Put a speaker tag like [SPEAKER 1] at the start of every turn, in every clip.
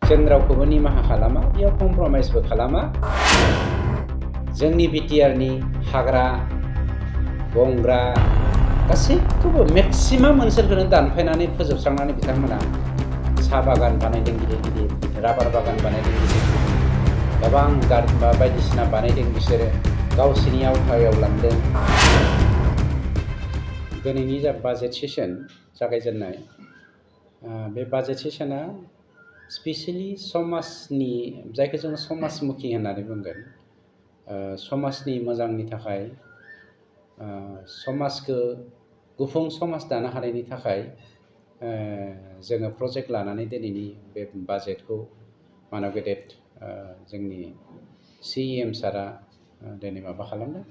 [SPEAKER 1] जों रावखौबो निमाहा खालामा, बेयाव कमप्रमाइसबो खालामा। जोंनि बिटिआरनि हाग्रा बंग्रा गासैखौबो मेक्सिमाम ओनसोलखौनो दानफायनानै फोजोबस्रांनानै बिथांमोना साहा बागान बानायदों, गिदिर गिदिर राबार बागान बानायदों, गिदिर गिदिर गोबां बायदिसिना बानायदों। बिसोरो गावसोरनि आवथायाव लांदों। दिनैनि जा बाजेट सेसन जागायजेननाय, बे बाजेट सेसना स्पेसियेलि समाजनि, जायखौ जोङो समाजमुखि होननानै बुंगोन, समाजनि मोजांनि थाखाय, समाजखौ गुफुं समाज दानो हानायनि थाखाय जोङो प्रजेक्ट लानानै दिनैनि बे बाजेटखौ मानब गेदेर जोंनि CEM सारा दिनै माबा खालामदों।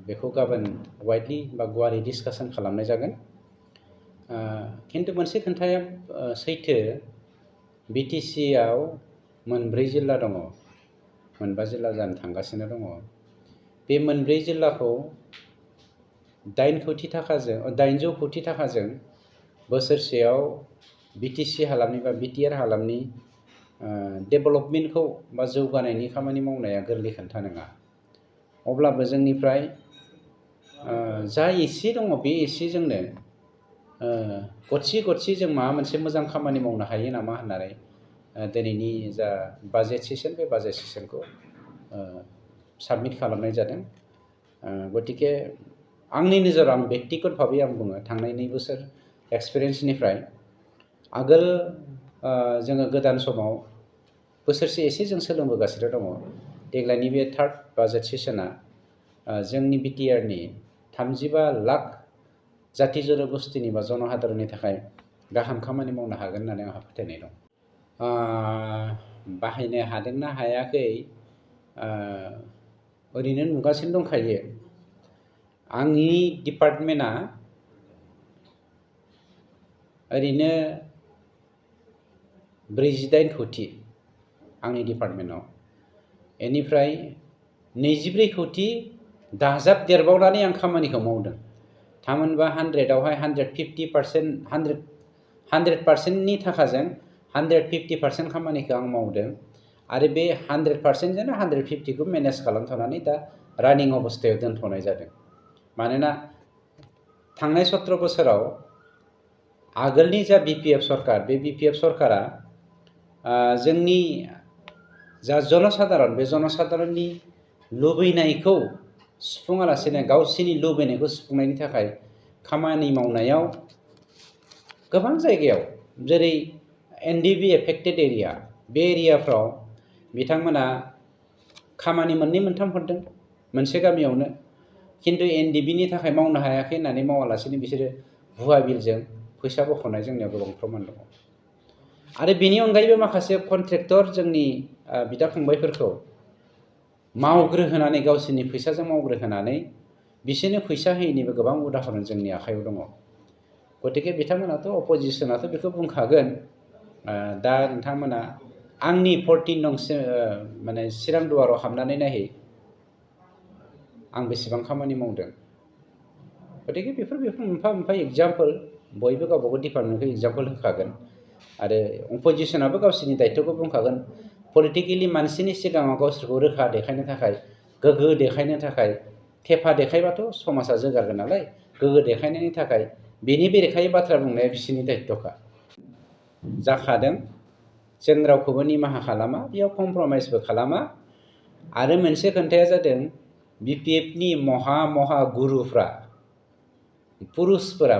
[SPEAKER 1] बेखौ गाबोन वाइडलि बा गुवारै डिसकासन खालामनाय जागोन। खिन्थु मोनसे खोथाया सैथो, BTCआव मोनब्रै जिल्ला दङ, मोनबा जिल्ला जानो थांगासिनो दङ। बे मोनब्रै जिल्लाखौ 800 कोटी थाखाजों बोसोरसेयाव BTC हालामनि बा BTR हालामनि डेभेलपमेन्टखौ बा जौगानायनि खामानि मावनाया गोरलै खोथा नङा। अब्लाबो जोंनिफ्राय जा एसे दङ, बे एसेजोंनो गथि जों माबा मोनसे मोजां खामानि मावनो हायो नामा होननानै दिनैनि जा बाजेट सेसन, बे बाजेट सेसनखौ साबमिट खालामनाय जादों। गतिके आंनि नोजोराव, आं बेक्तिगत भाबै आं बुङो, थांनाय 2 बोसोर एक्सपिरियेन्सनिफ्राय आगोल जोङो गोदान समाव बोसोरसे एसे जों सोलोंबोगासिनो दङ। देग्लायनि बे 3rd बाजेट सेसना जोंनि बिटिआरनि 35 लाख जाति जनगोष्ठीनि बा जनहादरनि थाखाय गाहाम खामानि मावनो हागोन होननानै आंहा फोथायनाय दं। बाहायनो हादोंना हायाखै ओरैनो नुगासिनो दंखायो। आंनि डिपार्टमेन्टआ ओरैनो 48 कोटी आंनि डिपार्टमेन्टआव, बेनिफ्राय 24 कोटी दाजाब देरबावनानै आं खामानिखौ मावदों। थामहिनबा 100आवहाय 100%नि थाखाजों 150% खामानिखौ आं मावदों। आरो बे 100%जोंनो 150खौ मेनेज खालामथ'नानै दा रानिं अबस्थायाव दोनथ'नाय जादों। मानोना थांनाय 17 बोसोराव आगोलनि जा BPF सरकार, बे BPF सरकारा जोंनि जा जनसाधारन, बे जनसाधारननि लुबैनायखौ सुफुङालासेनो गावसोरनि लुबैनायखौ सुफुंनायनि थाखाय खामानि मावनायाव गोबां जायगायाव, जेरै NDB एफेक्टेड एरिया, बे एरियाफ्राव बिथांमोना खामानि 2-3 हरदों मोनसे गामियावनो, खिन्थु NDBनि थाखाय मावनो हायाखै होननानै मावालासेनो बिसोरो भुवा बिलजों फैसा बख'नाय जोंनियाव गोबां प्रमान दङ। आरो बेनि अनगायैबो माखासे कन्ट्रेक्टर जोंनि बिदा फंबायफोरखौ मावग्रोहोनानै, गावसोरनि फैसाजों मावग्रोहोनानै बिसोरनो फैसा होयैनिबो गोबां उदाहरन जोंनि आखायाव दङ। गतिके बिथांमोनाथ' अपोजिसनाथ' बेखौ बुंखागोन। दा नोंथांमोना आंनि 14 नं माने चिरां दुवाराव हाबनानै नायहै, आं बेसेबां खामानि मावदों। गतिके बेफोर मोनफा एग्जाम्पल, बयबो गावबागाव डिपार्टमेन्टखौ एग्जाम्पल होखागोन। आरो अपोजिसनाबो गावसोरनि दायित्वखौ बुंखागोन। पलिटिकेलि मानसिनि सिगाङाव गावसोरखौ रोखा देखायनो थाखाय, गोग्गो देखायनो थाखाय, थेफा देखायबाथ' समाजा जौगागोन नालाय, गोग्गो देखायनायनि थाखाय बेनि बेरेखायै बाथ्रा बुंनाया बिसोरनि दायित्वखा। जाखादों, जों रावखौबो निमाहा खालामा, बेयाव कमप्रमाइसबो खालामा। आरो मोनसे खोथाया जादों, BPFनि महा गुरुफ्रा,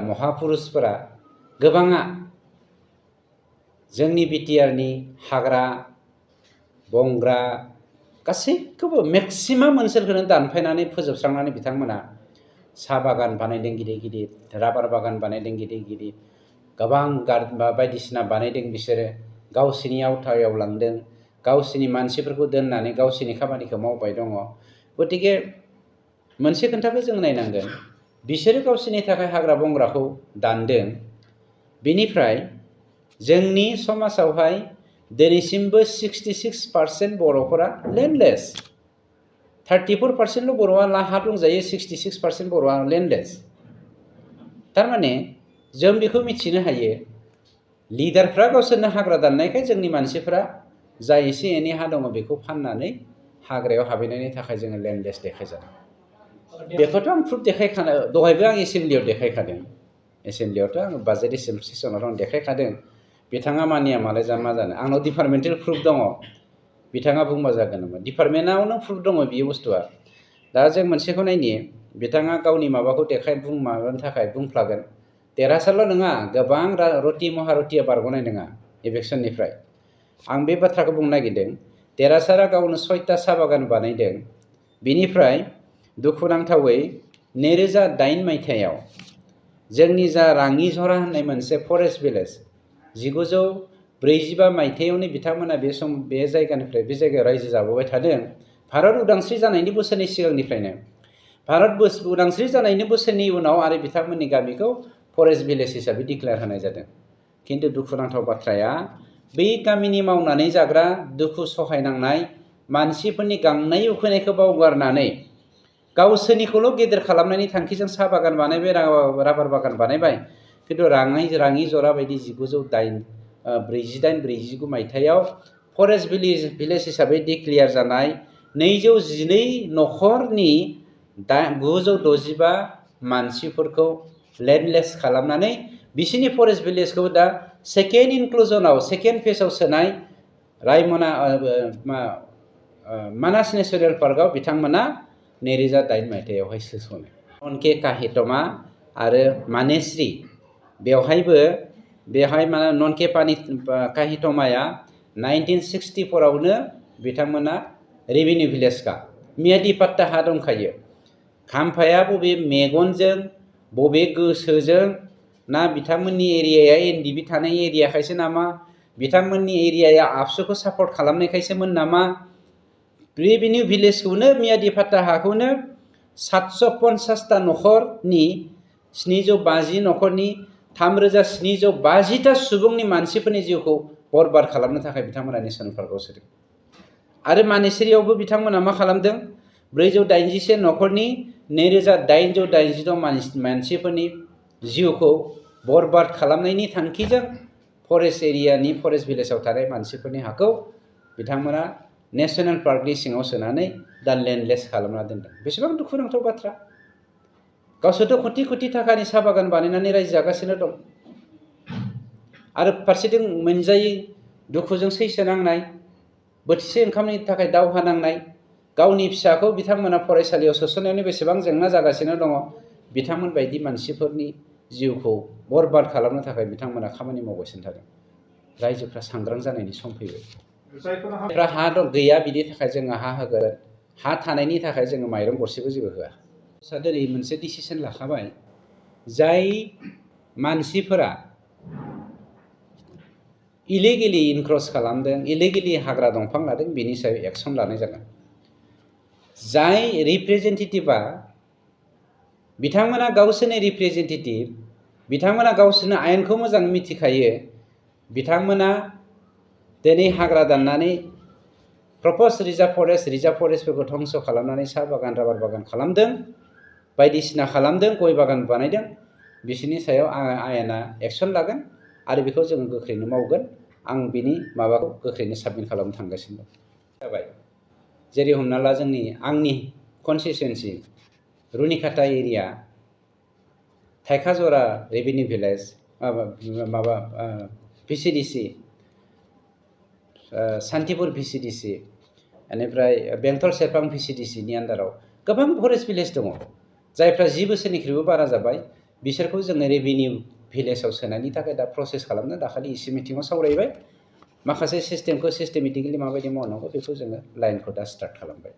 [SPEAKER 1] महापुरुषफोरा गोबाङा जोंनि बिटिआरनि हाग्रा बंग्रा गासैखौबो मेक्सिमाम ओनसोलखौनो दानफायनानै फोजोबस्रांनानै बिथांमोना साहा बागान बानायदों, गिदिर गिदिर राबार बागान बानायदों, गिदिर गिदिर गोबां बायदिसिना बानायदों। बिसोरो गावसोरनि आवथायाव लांदों, गावसोरनि मानसिफोरखौ दोननानै गावसोरनि खामानिखौ मावबाय दङ। गतिके मोनसे खोथाखौ जों नायनांगोन, बिसोरो गावसोरनि थाखाय हाग्रा बंग्राखौ दानदों। बेनिफ्राय जोंनि समाजावहाय दिनैसिमबो 66% बर'फोरा लेन्डलेस, 34%ल' बर'आ हा दंजायो, 66% बर'आ लेन्डलेस। थारमाने जों बेखौ मिथिनो हायो, लिडारफ्रा गावसोरनो हाग्रा दाननायखाय जोंनि मानसिफ्रा जा एसे एनै हा दङ बेखौ फाननानै हाग्रायाव हाबहैनायनि थाखाय जोङो लेन्डलेस देखायजादों। बेखौथ' आं प्रुफ देखायखानाय, दहायबो आं एसेम्ब्लियाव देखायखादों। एसेम्ब्लियावथ' आं बाजेट सेसनाव आं देखायखादों। बिथाङा मानिया मालाय मा जानो, आंनाव डिपार्टमेन्टेल प्रुफ दङ। बिथाङा बुंबा जागोन नामा? डिपार्टमेन्टआवनो प्रुफ दङ बियो बुस्थुआ। दा जों मोनसेखौ नायनि, बिथाङा गावनि माबाखौ माबानो थाखाय बुंफ्लागोन। देरहासारल' नङा, गोबां रति महारतिया बारग'नाय नङा इलेक्सननिफ्राय। आं बे बाथ्राखौ बुंनो नागिरदों, देरहासारा गावनो 6टा साहा बागान बानायदों। बिनिफ्राय दुखुनांथावै 2008 मायथाइयाव जोंनि जा राङिझरा होननाय मोनसे फरेस्ट भिलेज, 1945 मायथाइयावनो बिथांमोना बे जायगायाव रायजो जाबोबाय थादों। भारत उदांस्रि जानायनि बोसोरनि सिगांनिफ्रायनो। भारत उदांस्रि जानायनि बोसोरनि उनाव आरो बिथांमोननि गामिखौ फरेस्ट भिलेज हिसाबै डिक्लेयार होनाय जादों। खिन्थु दुखुनांथाव बाथ्राया, बै गामिनि मावनानै जाग्रा दुखु सहायनांनाय मानसिफोरनि गांनाय उखैनायखौ बावगारनानै गावसोरनिखौल' गेदेर खालामनायनि थांखिजों साहा बागान बानायबाय, राबार बागान बानायबाय। खिन्थु राङिझरा बायदि 1948-49 मायथाइयाव फरेस्ट भिलेज हिसाबै डिक्लेयार जानाय 212 न'खरनि 965 मानसिफोरखौ लेन्डलेस खालामनानै बिसिनि फरेस्ट भिलेजखौ दा सेकेन्ड फेजआव सोनाय मानास नेसनेल पार्कआव बिथांमोना 2008 मायथाइयावहाय सोसनो। ननके काहितमा आरो मानेश्री, बेवहाय ननके काहितमाया 1964आवनो बिथांमोना रेभिनिउ भिलेजखा, मियादि पाट्टा हा दंखायो। खाम्फाया बबे मेगनजों बबे गोसोजों ना बिथांमोननि एरियाया एनडिबि थानाय एरियाखायसो नामा, बिथांमोननि एरियाया आबसुखौ सापर्ट खालामनायखायसोमोन नामा, रेभिनिउ भिलेजखौनो मियादि पाट्टा हाखौनो 750टा न'खरनि 750 न'खरनि 3750टा सुबुंनि मानसिफोरनि जिउखौ बरबाद खालामनो थाखाय बिथांमोना नेसनेल पार्कआव सोदों। आरो मानेश्रीयावबो बिथांमोना मा खालामदों, 481 न'खरनि 2886 मानसिफोरनि जिउखौ बरबाद खालामनायनि थांखिजों फरेस्ट भिलेजाव थानाय मानसिफोरनि हाखौ बिथांमोना नेसनेल पार्कनि सिङाव सोनानै दा लेन्डलेस खालामना दोनदों। बेसेबां दुखुनांथाव बाथ्रा। गावसोरथ' कोटि थाखानि साहा बागान बानायनानै रायजो जागासिनो दं। आरो फारसेथिं मोनजायै दुखुजों सैसो नांनाय, बोथिसे ओंखामनि थाखाय दावहा नांनाय, गावनि फिसाखौ बिथांमोना फरायसालियाव सोसननायावनो बेसेबां जेंना जागासिनो दङ। बिथांमोन बायदि मानसिफोरनि जिउखौ बरबाद खालामनो थाखाय बिथांमोना खामानि मावगासिनो थादों। रायजोफ्रा सांग्रां जानायनि सम फैबाय। जायफ्रा हा गैया बिनि थाखाय जोङो हा होगोन, हा थानायनि थाखाय जोङो माइरं गरसेबो जेबो होआ। दिनै मोनसे डिसिसन लाखाबाय, जाय मानसिफोरा इलिगेलि इनक्रस खालामदों, इलिगेलि हाग्रा दंफां लादों, बिनि सायाव एक्सन लानाय जागोन। जाय रिप्रेजेन्टेटिभआ बिथांमोना गावसोरनि रिप्रेजेन्टेटिभ, बिथांमोना गावसोरनो आयेनखौ मोजाङै मिथिखायो, बिथांमोना दिनै हाग्रा दाननानै प्रप'ज रिजार्भ फरेस्टफोरखौ धंस खालामनानै साहा बागान, राबार बागान खालामदों, बायदिसिना खालामदों, गय बागान बानायदों, बिसोरनि सायाव आयेना एक्सन लागोन आरो बेखौ जोङो गोख्रैनो मावगोन। आं बिनि माबाखौ गोख्रैनो साबमिट खालामनो थांगासिनो दं। जाबाय, जेरै हमना ला आंनि कनस्टिटुवेन्सि रुनिकाटा एरिया, थाइखाजरा revenue village, VCDC, Santipur VCDC, बेनिफ्राय बेंटल सेरफां भिसिडिसिनि आन्दाराव गोबां फरेस्ट भिलेज दङ। जायफ्रा 10 बोसोरनिख्रुइबो बारा जाबाय, बिसोरखौ जोङो रेभिनिउ भिलेजाव सोनायनि थाखाय दा प्रसेस खालामनो दाखालि इसे मिटिङाव सावरायबाय। माखासे सिस्टेमखौ सिस्टेमेटिकेलि माबायदि मावनांगौ बेखौ जोङो लाइनखौ दा स्टार्ट खालामबाय।